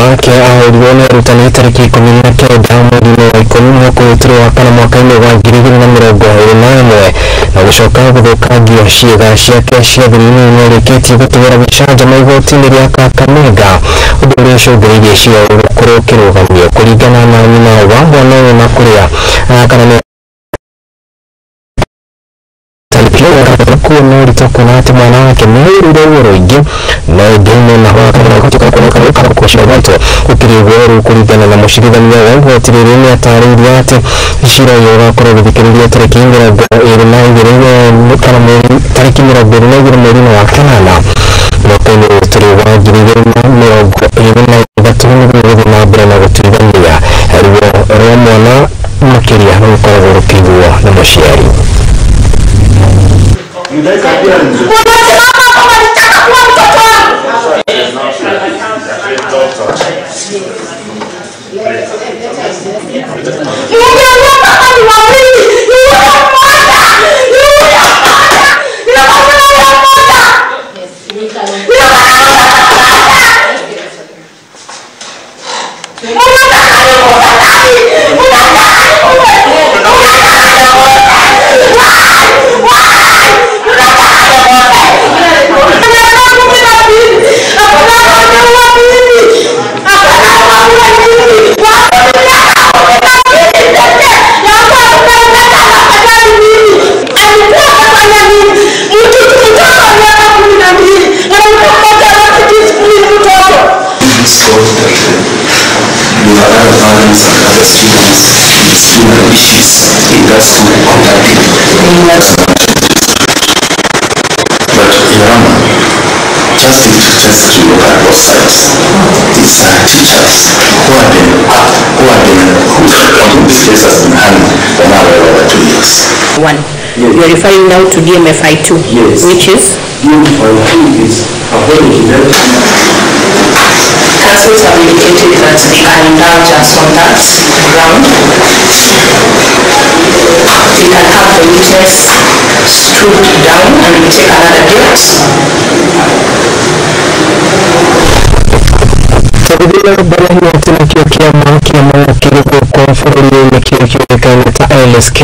wake ahũrirwo nĩ arutani tarĩki 19 mweri-inĩ wa 10 mwaka ũyũ tũrĩ wa kana mwaka-inĩ wa 2021 na gũcoka gũthũkangio ciĩga ciake cia thiri-inĩ. Nĩarĩkĩtie gũtũgĩra gĩcanjama igoti-inĩ rĩa Kakamega, ũndũ ũrĩa ũcũngĩrĩirie cira ũyũ gũkorwo ũkĩrũgamio. Kũringana na nyina wa mwana ũyũ na kũrĩa kana nĩ kuona ũritũ kuona atĩ mwana wake nĩ aiyũrĩire ruo rũingĩ, no ĩndĩ mwena wa gũkĩrĩ ũguo rĩu kũringana na mũcirithania wa igoti rĩrĩ nĩ atarĩirie atĩ cira ũyũ ũgakorwo ũgĩthikĩrĩrio tarĩki 22 kana tarĩki 22 mweri-inĩ wa kanana mwaka-inĩ ũyũ tũrĩ wa 2023 nĩguo gũthiĩ na mbere na gũtuithania ruo rwa mwana makĩria rũkoragwo rũkĩiguo nĩ mũciari. But Your Honor, just to look at both sides, these are teachers who this case has been handled for now well over 2 years. One. Yes. You are referring now to DMFI 2. Yes. Which is? DMFI 2 is according to them. Counsels have indicated that they can indulge us on that ground. They can have the witness stood down and we take another date. Tũgĩthiĩ mbere nĩ atĩ nakĩo kĩama kĩa mawakiri gũkũ bũrũri-inĩ kĩo kĩũĩkaine ta LSK.